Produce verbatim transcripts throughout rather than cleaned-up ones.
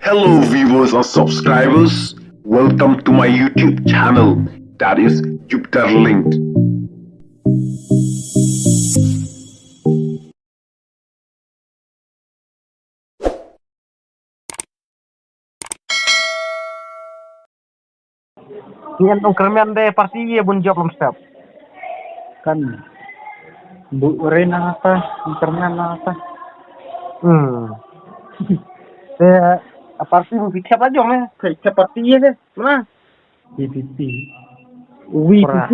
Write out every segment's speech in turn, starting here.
Hello viewers and subscribers, welcome to my YouTube channel, that is Jupiter Linked. Ngan ong kyrmen de parti ïa bun jop lem step. Kan bu re na ta, kyrmen na ta. Hmm. Te a parti bu phi thiap la jong eh. Phi thiap parti ïa de. Mana? V P P. V P P. Pra.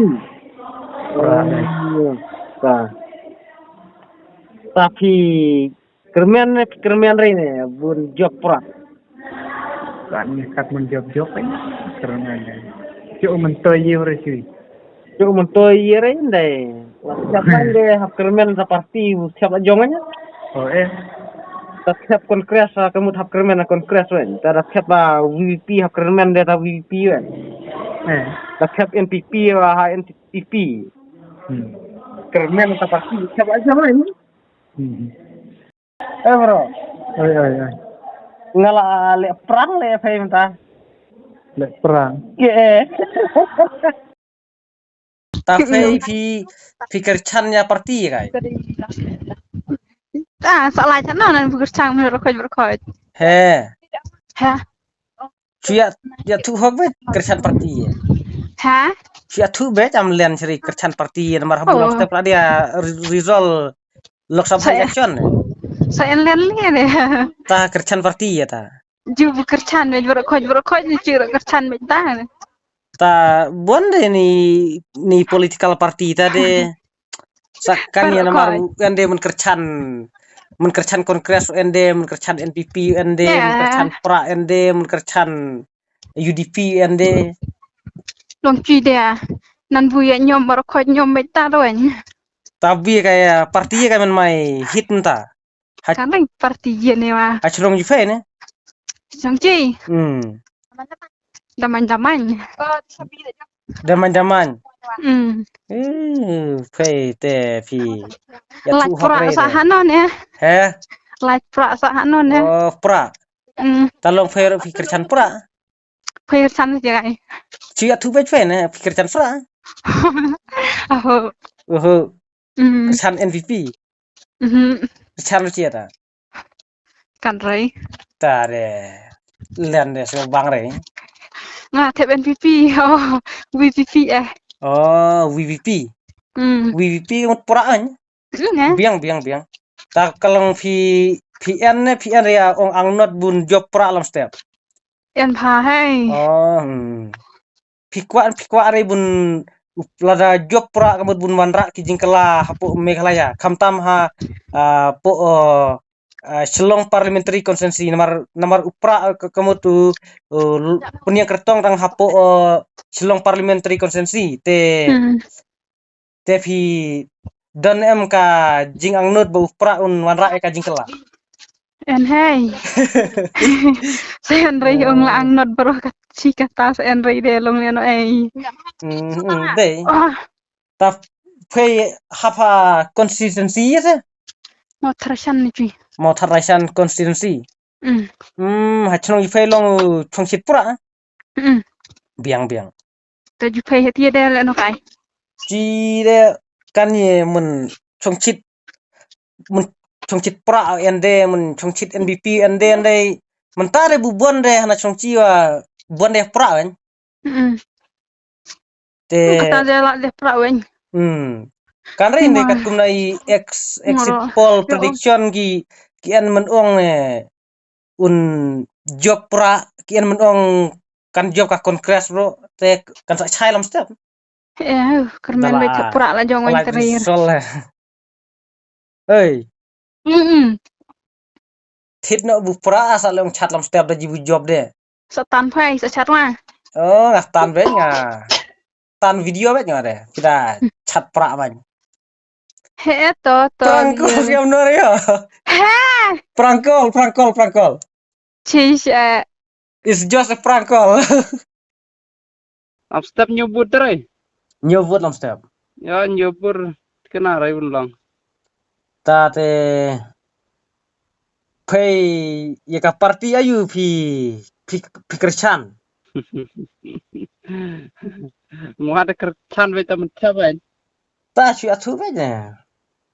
Pra. Oh, ka. Ta phi kyrmen ne, kyrmen re ne bun jop pra. Kan ne kat bun jop jop eh. Kyrmen ne. Cuk myntoi ïa re shui. Cuk myntoi ïa re ndai. Wat thiap lai de hap kyrmen sa parti thiap la jong eh. Oh eh. Ta thiap Congress, ka mut hap kyrmen Congress wen. Ta da thiap ba V P P hap kyrmen de ta V P P wen. Eh. Ta thiap N P P ba ha N P P. Hmm. Kyrmen ta parti thiap la jong eh. Hmm. Eh, bro. Oi, oi, oi. Nga la leh prank leh phi mynta. Leh prank. Ye. Ta phi, phi, phi kyrchan ïa parti kai. Ah, sa lai chan nan phi kyrchan me rokoj rokoj. He. He. Shu ïa, ïathuh hok beit kyrchan parti. Ha? Shu ïathuh beit am len sri kyrchan parti namar haba long step la dia re-, result Lok Sabha election. Sa en len len. Ta kyrchan parti ïa ta. Ju bu kyrchan beit, bu rokoj, bu rokoj ni chi kyrchan beit ta. Ta bun de ni, ni political party ta de. Sa kan ïa namar u N D mun kyrchan, mun kyrchan Congress u N D, mun kyrchan N P P u N D, mun kyrchan pra u N D, mun kyrchan U D P u N D. Long chi de. Nan bu ïa ñiom baroh khoit ñiom beit ta doin. Ta bi ka ïa party ïa ka men mai hit mynta. Kan lang party ïa ne wa. Ha chnong ju phi ne? Chnong chi. Hmm. Damain damain. Damain damain. Hmm. Eh, phi te phi. Lait pra sa hanon eh. He? Lait pra sa hanon eh. Oh, pra. Hmm. Ta long phi, phi kyrchan pra. Phi kyrchan ïa kai. Chi ïathuh beit phi ne, phi kyrchan pra. Oho. Oho. Hmm. Kyrchan N P P. Mhm. Kyrchan chi ta. Kan rei. Ta re. Len de so bang rei. Nga thep N P P. Oh, V P P eh. Oh, V P P. Hmm. V P P mut pra an. Hmm, eh? Biang, biang, biang. Ta ka long phi, phi en ne, phi en ria ong ang not bun jop pra lam step. En pha hei. Oh, hmm. Phi kwah, phi kwah re bun lada jop pra ka mut bun wanrah ki jingkylla hapoh Meghalaya. Khamtam ha, ah, poh, oh, ah, Shillong Parliamentary Constituency namar, namar u pra, eh, ka, ka mut u, eh, l-, pynïeng kyrtong tang hapoh, eh, Shillong Parliamentary Constituency. Te, hmm. Te phi don em ka jingangnud ba u pra un wanrah ïa ka jingkylla? En hei. Sa en rei ong la angnud baroh ka chi kata sa en rei de long ne no ei. Hmm, hmm, dei. Ah. Ta phi hap ha constituency ïa se? Mawthadraishan ni chi. Mawthadraishan constituency. Hmm. Hmm, ha chnong ïa phi long chongchit pra. Hmm. Biang biang. Ta ju phai ha ti de le no kai. Chi de kan ye mun chongchit, mun chongchit pra en de, mun chongchit N P P en de, en de. Mun ta de bu bon de hana chongchi wa bon de pra wen. Hmm. Te kata de la de pra wen. Hmm. Kan re ne kat kum na i ex-, exit poll prediction ki, ki en men ong ne. Un jop pra ki en men ong kan jop ka Congress bro te kan sa chai lam step. Eh, kyrmen beit pra la jong wan terir. Sol eh. Hei. Mm. Thit no bu pra sa long chat lam step da ji bu jop de. Sa tan phai sa chat ma. Oh, nga tan beit nga. Tan video beit nga de. Kita chat pra ban. He to to. Prank call siam no rio. He. Prank call, prank call, prank call. Chish eh. It's just a prank call. Lam step nyobut rai. Nyobut lam step. Ya nyobut kena rai un long. Ta te. Phi ïa ka party aïu phi, phi, phi kyrchan? Nga da kyrchan beit ta mynta beit. Ta shu ïathuh beit ne.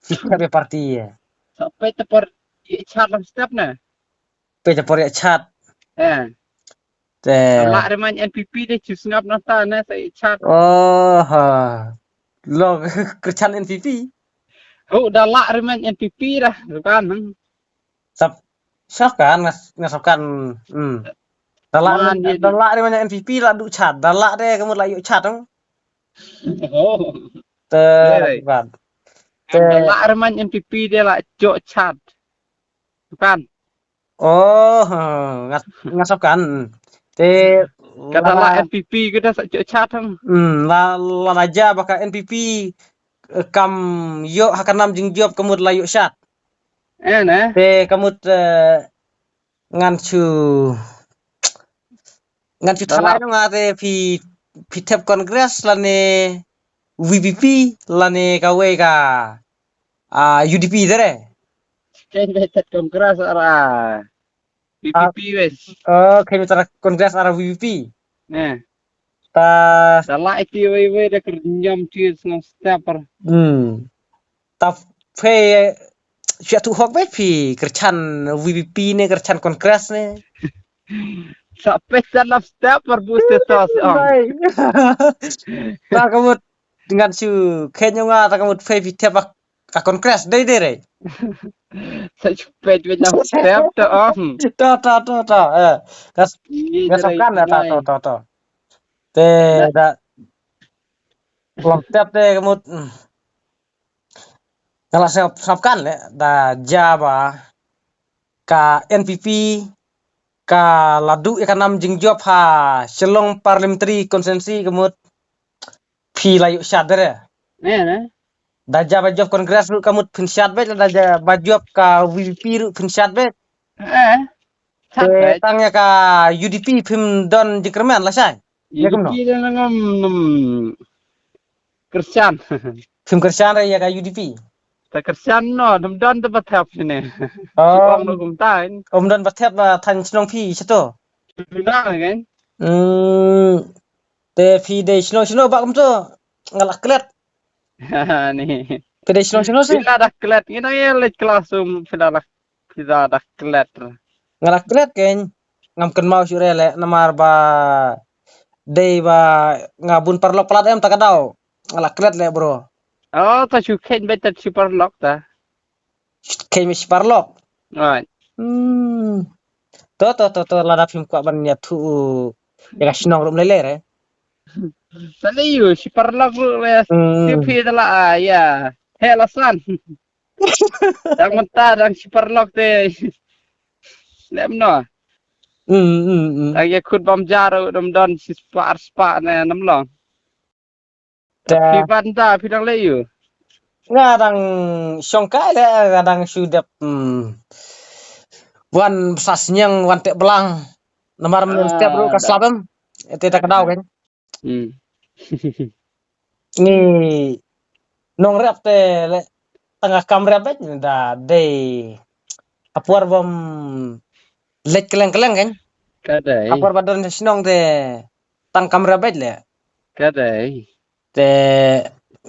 Phi kyrchan ïa party ïa. Sa peit ta por ïa chat lang step ne. Peit ta por ïa chat. Eh. Te. Lah remind N P P de, shu sngap na ta ne sa ïa chat. Oh ha. Lo kyrchan N P P. Oh, da lah remind N P P dah. Bukan. Sap, sap kan, ngas, ngas sap kan. Hmm. Da lah, man, da lah de mana N P P lah du chat. Da lah de ka mut lah ïoh chat dong. Oh. Te, yeah, right. Kan. Te. Da lah de man N P P de lah ïoh chat. Kan. Oh, ha, ngas, ngas sap kan. Te, kata lah, lah N P P kita sa ïoh chat dong. Hmm, lah, lah raja baka N P P, eh, kam ïoh ha ka nam jingjop ka mut lah ïoh chat. Eh, ne? Te ka mut, eh, ngan shu, ngan shu thalai nong nga te phi, phi thep Congress lane V P P lane kawei ka, ah, U D P te re. Ken be thep Congress ara V P P wes. Oh, ken be thep Congress ara V P P. Ne. Ta. Ta lah iti wei wei da kyrnyam ti sngam step ar. Hmm. Ta phi, shu ïathuh hok beit phi kyrchan V P P ne kyrchan Congress ne. Sa peit sa lap step ar bu status ong. Bai. Ta ka mut ngan shu khet ïa nga ta ka mut phi phi thep ka Congress dei dei re. Sa shu peit beit lap step to ong. To, to, to, to. Eh. Ngas, ngas sap kan ta, to, to, to. Te da. Lap step te ka mut. Hmm. Nga la sngap, sngap kan le da jia ba ka N P P ka la duh ïa ka nam jingjop ha Shillong Parliamentary Constituency ka mut phi la ïoh shad re. Ne, ne. Da jia ba jop Congress ruh ka mut phin shad beit, da jia ba jop ka V P P ruh phin shad beit. Eh. Shad beit. Tang ïa ka U D P phim don jingkyrmen la shai. Ïa kumno? U D P de ngam, ngam kyrchan. Phim kyrchan re ïa ka U D P. Ta kyrchan no, dum don te ba thep sini. Oh. Shi ong no kumta. Um don ba thep ba than shnong phi shato. Kumta kan. Hmm. Te phi dei shnong shnong ba kumto. Nga la klet. Ni. Phi dei shnong shnong si. Phi la da klet. Ngin ïa leit classroom phi la da Phi da, da klet. Nga la klet kein. Ngam kynmaw shuh re le namar ba dei ba nga bun paralok palat em ta ka daw. Nga la klet le bro. Oh, ta shu khein beit ta shu paralok ta. Khein beit shu paralok. Right. Hmm. To, to, to, to, lada phim kwah ban ïathuh ïa ka shnong ruh ym lei lei re. Sa lei ïoh shu paralok ruh le. Hmm. Shu phi da la, ah, ïa. He la san. Dang mynta dang shi paralok te. Lem no. Mm, mm, mm. Dang ïa khut bam jar u dam don shi spah ar spah ne nam long. Phi ban da phi dang leh ïu. Nga dang shong kai le nga dang shu dep, mm, wan sa sniang wan teh blang. Namar men step ruh ka slap em. Te ta ka daw kan. Hmm. Ngi nongrep te le tang ka kam rep beit da dei ha por bym leit kylleng kylleng kan. Ka dei. Ha por ba don shnong te tang kam rep beit le. Ka dei. Te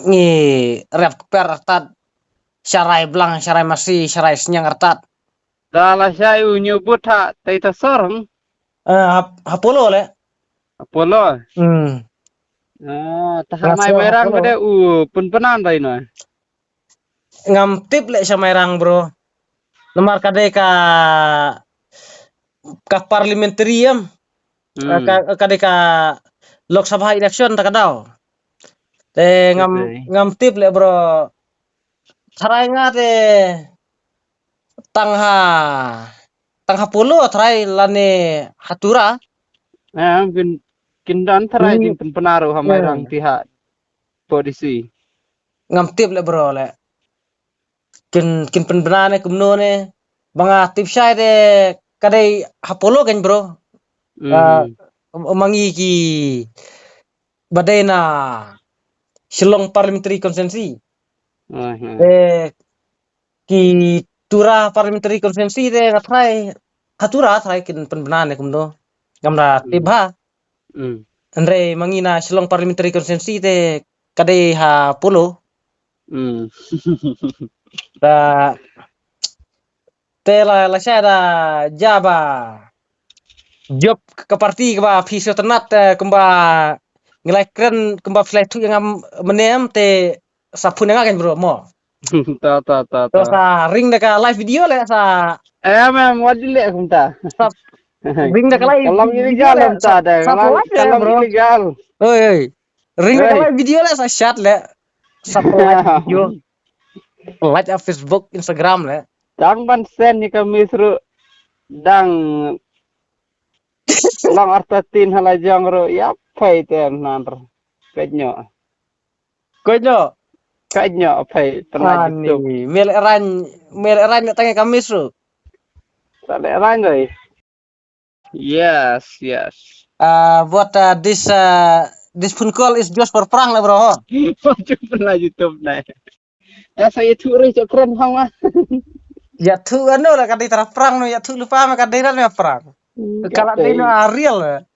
ngi rep kper artat sharai blang, sharai masi, sharai sniang artat. Da la shai u ñiewbud ha tei ta sor. Eh, ha, ha Polo le. Ha Polo. Hmm. Ah, ta ha Mai Mairang bede u pynpanan dei no. Ngam tip le sha Mairang bro. Namar ka dei ka, ka parliamentary em. Hmm. Ka, ka dei ka Lok Sabha election ta ka daw. Te ngam, ngam tip le bro. Tharai nga te tang ha, tang ha Polo tharai lane ha Tura. Eh, kin, kin don tharai jingpynpanar ha Mairang ti ha polisi. Ngam tip le bro le. Kin, kin pynpanar ne kumno ne. Ba nga tip shai de ka dei ha Polo kan bro. Hmm. Ka, ma ngi ki ba dei na Shillong Parliamentary Constituency. Te ki Tura Parliamentary Constituency te nga try ha Tura try kin pynbna ne kumno. Ngam da tip ha. Hmm. Hynrei ma ngi na Shillong Parliamentary Constituency te ka dei ha Polo. Hmm. Te la la sha da jaba jop ka parti kaba phi sngewtynnat, eh, kumba ngi la kren kumba phi la ïathuh ïa nga mynne te sa phone ïa nga kan bro mo. Ta ta ta ta. Sa ring da ka live video le sa. Em em, wat di le kumta. Sa ring da ka live video le sa. Sa illegal kumta da. Sa illegal. Oi oi. Ring da ka live video le sa shot le. Sa live video. Live ha Facebook, Instagram le. Dang ban send ïa ka miss ruh dang long arta tin hala jong ruh ïa phai te nan. Peit nyo. Koit nyo. Koit nyo phai pernah jitu. Mel eran mel eran na tang ka miss ruh. Tak le eran doi. Yes, yes. Ah, what, uh, this, uh, this phone call is just for prank lah, bro. Cuma pernah YouTube nah. Ya saya tu re cakran hang ah. Ya tu anu lah kadai tara prank no, ya tu lupa mah kadai ran ya prank. Kalau dai no real.